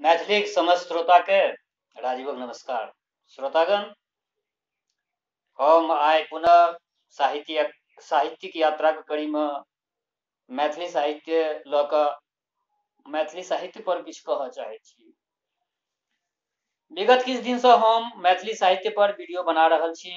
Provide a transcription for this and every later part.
मैथिलीक समस्त श्रोताके राजीवक नमस्कार। श्रोतागण, हम आइ पुनः साहित्यक साहित्यिक यात्राके कड़ीमे मैथिली साहित्य लऽ कऽ मैथिली साहित्य पर किछु कहऽ चाहै छी। विगत किछु दिनसँ हम मैथिली साहित्य पर वीडियो बना रहल छी।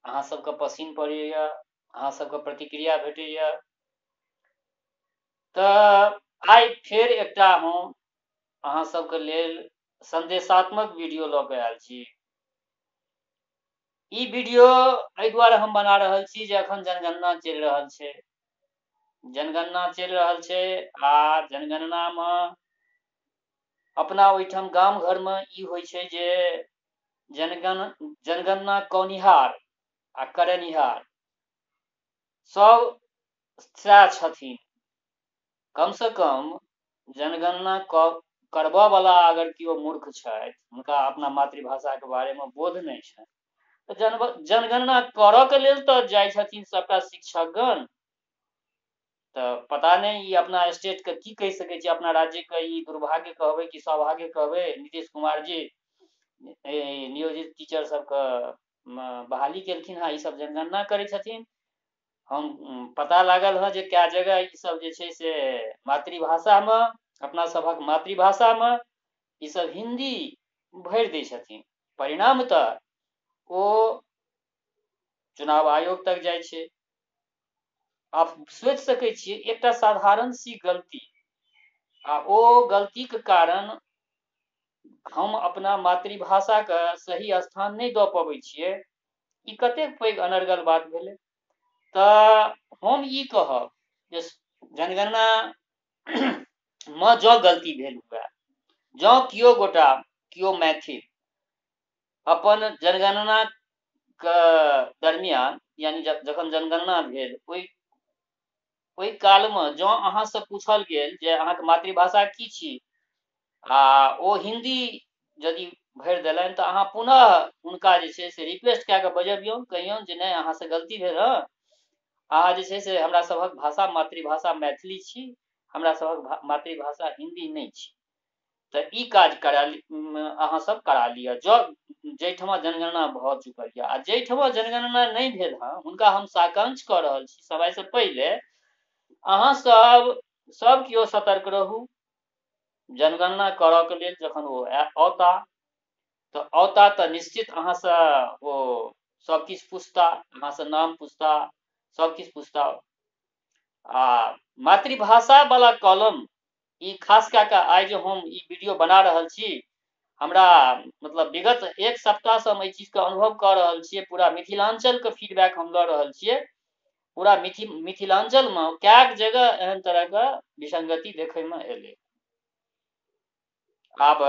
अहाँ सबके पसिन पड़ैए, अहाँ सबके प्रतिक्रिया भेटैए, तऽ आइ फेर एकटा हम अहाँ सबके लेल सन्देशात्मक वीडियो लऽ कऽ आयल छी। ई वीडियो एहि दुआरे हम बना रहल छी जे अखन जनगणना चलि रहल छै। जनगणना चलि रहल छै आ जनगणनामे अपना ओहिठाम गाम घरमे ई होइ छै जे जनगण जनगणना कौनिहार आ करनिहार सब सएह छथिन। कमसँ कम जनगणना करबऽ वला अगर केओ मूर्ख छथि, हुनका अपना मातृभाषाके बारेमे बोध नहि छनि, तऽ जनगणना करऽ के लेल तऽ जाइ छथिन सबटा शिक्षकगण। तऽ पता नहि ई अपना स्टेटके की कहि सकै छी, अपना राज्यके ई दुर्भाग्य कहबै कि सौभाग्य कहबै। नीतीश कुमार जी नियोजित टीचर सबके बहाली केलखिन हँ, ई सब जनगणना करै छथिन। हम पता लागल हँ जे कए जगह ई सब जे छै से मातृभाषामे, अपना सभक मातृभाषामे ई सब हिन्दी भरि दै छथिन। परिणामतः ओ चुनाव आयोग तक जाइ छै। आप सोचि सकै छियै, एकटा साधारण सी गलती आ ओ गलतीके कारण हम अपना मातृभाषाके सही स्थान नहि दऽ पबै छियै। ई कतेक पैघ अनर्गल बात भेलै। तऽ हम ई कहब जे जनगणना मे जँ गलती भेल हुए, जँ केओ गोटा केओ मैथिल अपन जनगणना के दरमियान, यानी जखन जनगणना भेल ओहि ओहि कालमे जँ अहाँसँ पूछल गेल जे अहाँके मातृभाषा की छी आ ओ हिन्दी यदि भरि देलनि, तऽ अहाँ पुनः हुनका जे छै से रिक्वेस्ट कए कऽ बजबियौन, कहियौन जे नहि, अहाँसँ गलती भेल हँ, अहाँ जे छै से हमरा सभक भाषा मातृभाषा मैथिली छी, हमरा सभक मातृभाषा हिन्दी नहि छी। तऽ ई काज करा अहाँ सब करा लिअ जँ जाहिठमा जनगणना भऽ चुकल यऽ। आ जाहिठमा जनगणना नहि भेल हँ, हुनका हम साकांक्ष कऽ रहल छी, समयसँ पहिले अहाँ सब सब केओ सतर्क रहू। जनगणना करऽके लेल जखन ओ औता तऽ औता तऽ निश्चित अहाँसँ ओ सब किछु पूछता, अहाँसँ नाम पूछता, सब किछु पूछता। आ मातृभाषा वाला कॉलम ई खास कए कऽ आइ जे हम ई वीडियो बना रहल छी, हमरा मतलब विगत एक सप्ताहसँ हम एहि चीजके अनुभव कऽ रहल छियै। पूरा मिथिलाञ्चलके फीडबैक हम लऽ रहल छियै। पूरा मिथिलाञ्चलमे कएक जगह एहन तरहके विसङ्गति देखैमे एलै। आब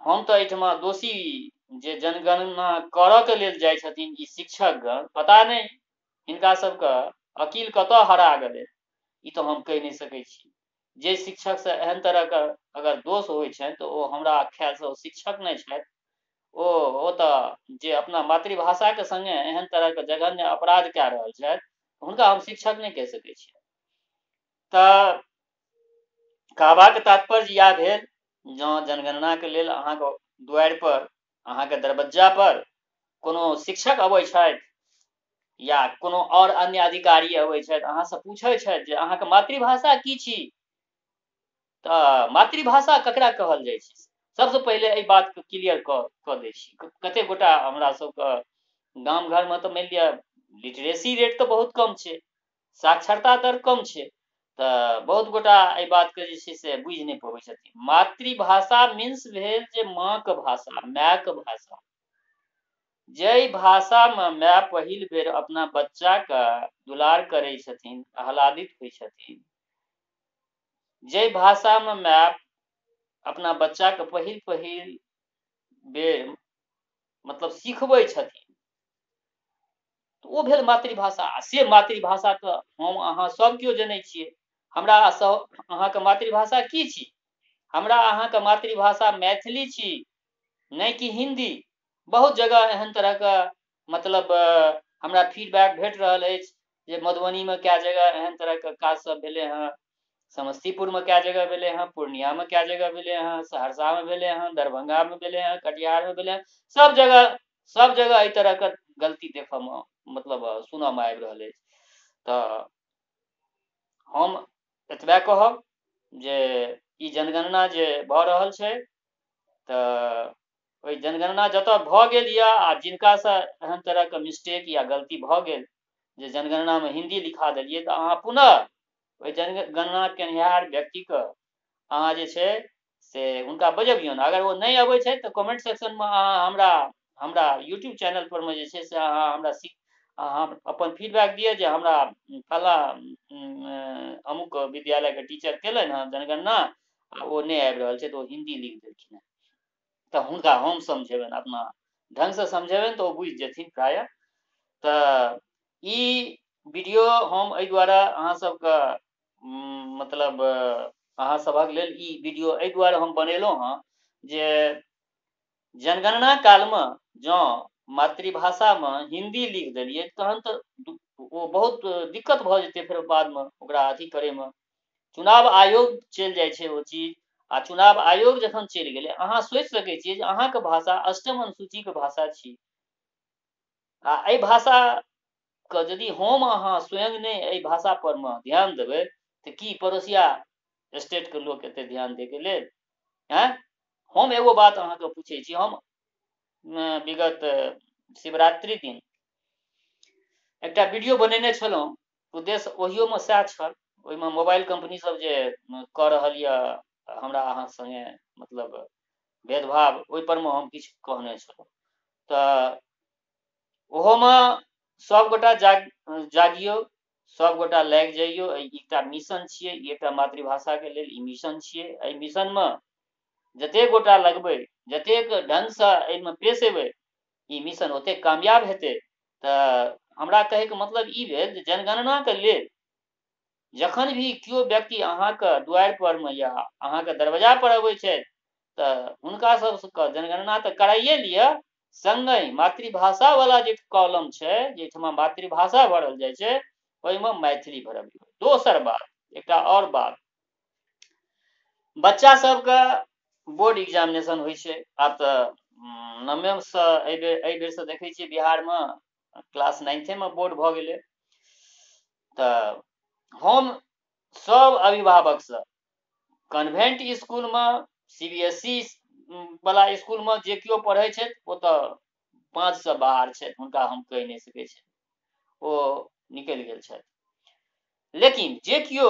हम तऽ एहिठमा दोषी जे जनगणना करऽके लेल जाइ छथिन ई शिक्षकगण, पता नहि हिनका सबके अकील कतऽ हरा गेलै, ई तऽ हम कहि नहि सकै छी। जे शिक्षकसँ एहन तरहके अगर दोष होइ छनि तऽ ओ हमरा ख्यालसँ ओ शिक्षक नहि छथि, ओ तऽ जे अपना मातृभाषाके सङ्गे एहन तरहके जघन्य अपराध कए रहल छथि, हुनका हम शिक्षक नहि कहि सकै छियै। तऽ कहबाक तात्पर्य इएह भेल, जँ जनगणनाके लेल अहाँके दुआरि पर, अहाँके दरबज्जा पर कोनो शिक्षक अबै छथि या कोनो आओर अन्य अधिकारी अबै छथि, अहाँसँ पूछै छथि जे अहाँके मातृभाषा की छी, तऽ मातृभाषा ककरा कहल जाइ छै, सबसँ पहिले एहि बातके क्लियर कऽ दै छी। कतेक गोटा हमरा सबके गाम घरमे तऽ मानि लिअ लिटरेसी रेट तऽ बहुत कम छै, साक्षरता दर कम छै, तऽ बहुत गोटा एहि बातके जे छै से बुझि नहि पबै छथिन। मातृभाषा मीन्स भेल जे माँके भाषा, मायके भाषा, जाहि भाषामे माय पहिल बेर अपना बच्चाके दुलार करै छथिन, आह्लादित होइ छथिन, जाहि भाषामे माय अपना बच्चाके पहिल पहिल बेर मतलब सिखबै छथिन, तऽ ओ भेल मातृभाषा। आ से मातृभाषा तऽ हम अहाँ सब केओ जनै छियै। हमरा सब अहाँके मातृभाषा की छी? हमरा अहाँके मातृभाषा मैथिली छी, नहि कि हिन्दी। बहुत जगह एहन तरहके मतलब हमरा फीडबैक भेट रहल अछि जे मधुबनीमे कए जगह एहन तरहके काज सब भेलै हँ, समस्तीपुरमे कए जगह भेलै हँ, पूर्णियामे कए जगह भेलै हँ, सहरसामे भेलै हँ, दरभंगामे भेलै हँ, कटिहारमे भेलै हँ, सब जगह, सब जगह एहि तरहके गलती देखऽमे मतलब सुनऽमे आबि रहल अछि। तऽ हम एतबे कहब जे ई जनगणना जे भऽ रहल छै तऽ ओहि जनगणना जतऽ भऽ गेल यऽ आ जिनकासँ एहन तरहके मिस्टेक या गलती भऽ गेल जे जनगणनामे हिन्दी लिखा देलियै, तऽ अहाँ पुनः ओहि जनगणना केनिहार व्यक्तिके अहाँ जे छै से हुनका बजबियौन। अगर ओ नहि अबै छै तऽ कमेंट सेक्शनमे अहाँ हमरा हमरा यूट्यूब चैनल पर मे जे छै से अहाँ हमरा अहाँ अपन फीडबैक दिअ जे हमरा फलाँ अमुक विद्यालयके टीचर केलनि हँ जनगणना आ ओ नहि आबि रहल छै तऽ ओ हिन्दी लिख देलखिन हँ, तऽ हुनका हम समझेबनि, अपना ढङ्गसँ समझेबनि तऽ ओ बुझि जेथिन प्रायः। तऽ ई वीडियो हम एहि दुआरे अहाँ सबके मतलब अहाँ सभक लेल ई वीडियो एहि दुआरे हम बनेलहुँ हँ जे जनगणना कालमे जँ मातृभाषामे हिन्दी लिख देलियै तहन तऽ ओ बहुत दिक्कत भऽ जेतै फेर बादमे ओकरा अथी करैमे। चुनाव आयोग चलि जाइ छै ओ चीज, आ चुनाव आयोग जखन चलि गेलै, अहाँ सोचि सकै छियै जे अहाँके भाषा अष्टम अनुसूचीके भाषा छी आ एहि भाषाके यदि हम अहाँ स्वयं नहि एहि भाषा पर मे ध्यान देबै तऽ की पड़ोसिया स्टेटके लोक एते ध्यान दैके लेल? आँय, हम एगो बात अहाँके पूछै छी, हम विगत शिवरात्रि दिन एकटा वीडियो बनेने छलहुँ, उद्देश्य ओहियोमे सएह छल। ओहिमे मोबाइल कम्पनी सब जे कऽ रहल यऽ हमरा अहाँ सङ्गे मतलब भेदभाव, ओहिपर मे हम किछु कहने छलहुँ। तऽ ओहोमे सभगोटा जागियौ, सभगोटा लागि जइयौ। एहि एकटा मिशन छियै, ई एकटा मातृभाषाके लेल ई मिशन छियै। एहि मिशनमे जतेक गोटा लगबै, जतेक ढङ्गसँ एहिमे पेश एबै, ई मिशन ओतेक कामयाब हेतै। तऽ हमरा कहैके मतलब ई भेल जे जनगणनाके लेल जखन भी केओ व्यक्ति अहाँके दुआरि परमे या अहाँके दरवाजा पर अबै छथि तऽ हुनका सबके जनगणना तऽ कराइए लिअ, सङ्गहि मातृभाषावला जे कॉलम छै, जाहिठमा मातृभाषा भरल जाइ छै, ओहिमे मैथिली भरबियौ। दोसर बात, एकटा आओर बात, बच्चा सबके बोर्ड एग्जामिनेशन होइ छै आब तऽ नवमेसँ, एहि बेरसँ देखै छियै बिहारमे क्लास नाइन्थेमे बोर्ड भऽ गेलै। तऽ हम सब अभिभावकसँ कन्वेंट इसकुलमे, सी बी एस ई वला इसकुलमे जे केओ पढ़ै छथि ओ तऽ 5 से बाहर छथि, हुनका हम कहि नहि सकै छी, ओ निकलि गेल छथि। लेकिन जे केओ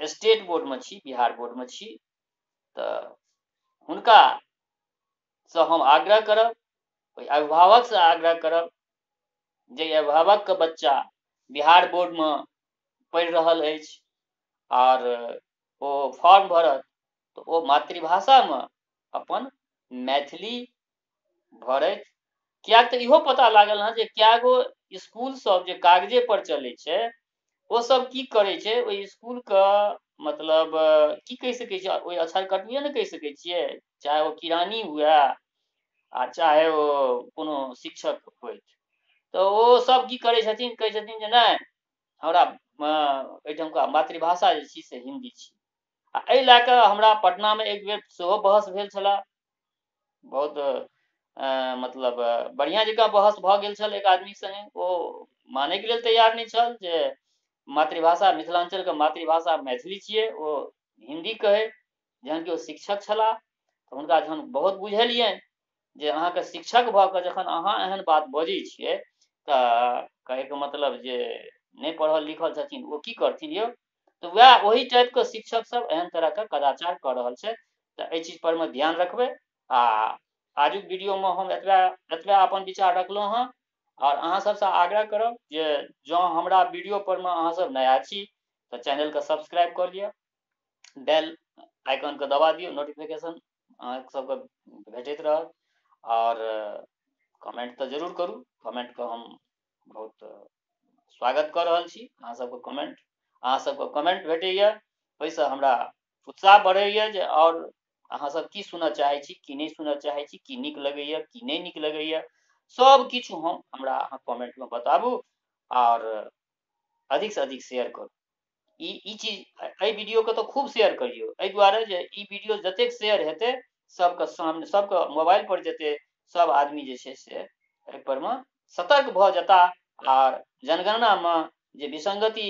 स्टेट बोर्डमे छी, बिहार बोर्डमे छी, तऽ हुनका सँ हम आग्रह करब, ओहि अभिभावकसँ आग्रह करब जे अभिभावकके बच्चा बिहार बोर्डमे पढ़ि रहल अछि आओर ओ फॉर्म भरत तऽ ओ मातृभाषामे अपन मैथिली भरथि। किएक तऽ इहो पता लागल हँ जे कए गो इसकुल सब जे कागजे पर चलै छै, ओ सब की करै छै, ओहि इसकुलके मतलब की कहि सकै छियै, ओहि अक्षर कटुए ने कहि सकै छियै, चाहे ओ किरानी हुए आ चाहे ओ कोनो शिक्षक होथि। तऽ ओ सब की करै छथिन, कहै छथिन जे नहि हमरा एहिठामका मातृभाषा जे छी से हिन्दी छी। आ एहि लए कऽ हमरा पटनामे एक बेर सेहो बहस भेल छलए, बहुत मतलब बढ़िआँ जकाँ बहस भऽ गेल छल एक आदमी सङ्गे। ओ मानैके लेल तैयार नहि छल जे मातृभाषा, मिथिलाञ्चलके मातृभाषा मैथिली छियै, ओ हिन्दी कहै, जहन कि ओ शिक्षक छलाह। तऽ हुनका जहन बहुत बुझेलियनि जे अहाँके शिक्षक भऽ कऽ जखन अहाँ एहन बात बजै छियै तऽ कहैके मतलब जे नहि पढ़ल लिखल छथिन ओ की करथिन यौ। तऽ वएह ओही टाइपके शिक्षक सब एहन तरहके कदाचार कऽ रहल छै। तऽ एहि चीज पर मे ध्यान रखबै। आ आजुक वीडियोमे हम एतबा एतबा अपन विचार रखलहुँ हँ आओर अहाँ सबसँ आग्रह करब जे जँ हमरा वीडियो पर मे अहाँ सब नया छी तऽ चैनलके सब्सक्राइब कऽ लिअ, बेल आइकनके दबा दियौ, नोटिफिकेशन अहाँ सबके भेटैत रहत। आओर कमेंट तऽ जरूर करू, कमेंटके हम बहुत स्वागत कऽ रहल छी। अहाँ सबके कमेंट, अहाँ सबके कमेंट भेटैया ओहिसँ हमरा उत्साह बढ़ैया जे आओर अहाँ सब की सुनऽ चाहै छी, की नहि सुनऽ चाहै छी, की नीक लगैया, की नहि नीक लगैया, सब किछु हम हमरा अहाँ कमेंटमे बताबू आओर अधिकसँ अधिक शेयर करू। ई ई चीज एहि वीडियोके तऽ खूब शेयर करियौ, एहि दुआरे जे ई वीडियो जतेक शेयर हेतै सबके सामने, सबके मोबाइल पर जेतै, सब आदमी जे छै से एहि पर मे सतर्क भऽ जेता आर जनगणनामे जे विसंगति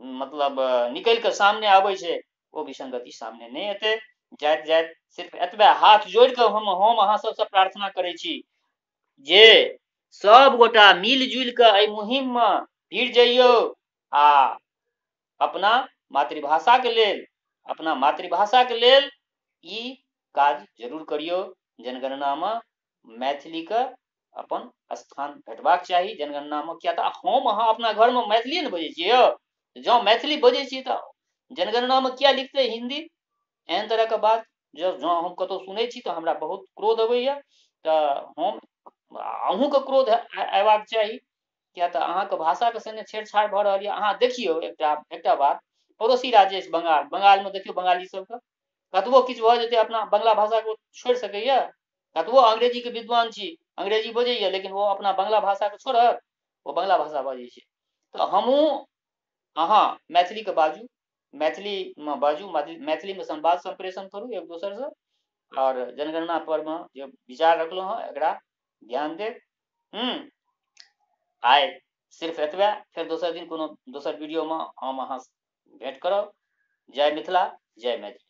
मतलब निकलि कऽ सामने आबै छै ओ विसंगति सामने नहि एतै। जाइत जाइत सिर्फ एतबे हाथ जोड़ि कऽ हम अहाँ सबसँ प्रार्थना करै छी जे सब गोटा मिल जुलि कऽ एहि मुहिममे भिड़ जइयौ आ अपना मातृभाषाके लेल, अपना मातृभाषाके लेल ई काज जरूर करियौ। जनगणनामे मैथिलीके अपन स्थान भेटबाक चाही जनगणनामे, किया तऽ हम अहाँ अपना घरमे मैथिलीए ने बजै छियै यौ। जँ मैथिली बजै छियै तऽ जनगणनामे किया लिखतै हिन्दी? एहन तरहके बात जँ हम कतहु सुनै छी तऽ हमरा बहुत क्रोध अबैया। तऽ हम अहूँके क्रोध अयबाक चाही, किया तऽ अहाँके भाषाके सङ्गे छेड़छाड़ भऽ रहल यऽ। अहाँ देखियौ एकटा एकटा बात, पड़ोसी राज्य अछि बंगाल, बंगालमे देखियौ बंगाली सबके कतबो किछु भऽ जेतै अपना बंगला भाषाके ओ छोड़ि सकैया? कतबो अंग्रेजीके विद्वान छी, अंग्रेजी बजैया, लेकिन ओ अपना बंगला भाषाके छोड़त? ओ बंगला भाषा बजै छै। तऽ हमहूँ अहाँ मैथिलीके बाजू, मैथिलीमे बाजू, मैथिलीमे संवाद सम्प्रेषण करू एक दोसरसँ। आओर जनगणना परमे जे विचार रखलहुँ हँ एकरा ध्यान देब। आइ सिर्फ एतबे, फेर दोसर दिन कोनो दोसर वीडियोमे हम अहाँ भेँट करब। जय मिथिला, जय मैथिली।